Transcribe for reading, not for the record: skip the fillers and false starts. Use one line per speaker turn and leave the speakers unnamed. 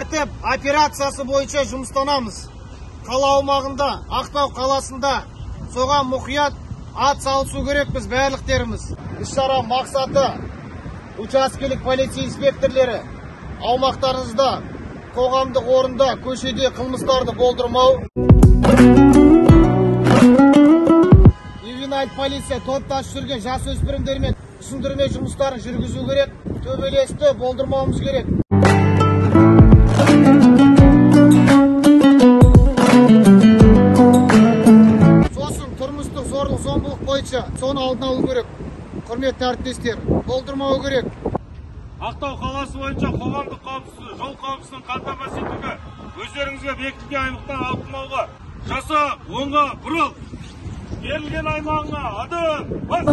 Тәртіп операциясы бойынша жұмыстанамыз. Қала аумағында, Ақтау қаласында соған мұқият ат салысу керекпіз барлықтеріміз. Іс-шара мақсаты учаскелік полиция инспекторлары аумақтарыңызда, қоғамдық орында, көшеде қылмыстарды болдырмау. Ювеналь полиция топтасып жүрген жасөспірімдермен түсіндірме жұмыстарын жүргізу керек, төбелесті болдырмауымыз керек. Сосын тұрмыстық зорлық зомбылық бойынша соны алдын алу керек. Құрметті әріптестер, болдырмау керек.
Ақтау қаласы бойынша қоғамдық қауіпсіздік, жол қауіпсіздігін қамтамасыз етуге, өздеріңізге бекітілген аймақтан ауытқымауға, жаса, оңға бұрыл. Берілген аймағыңа адым бас.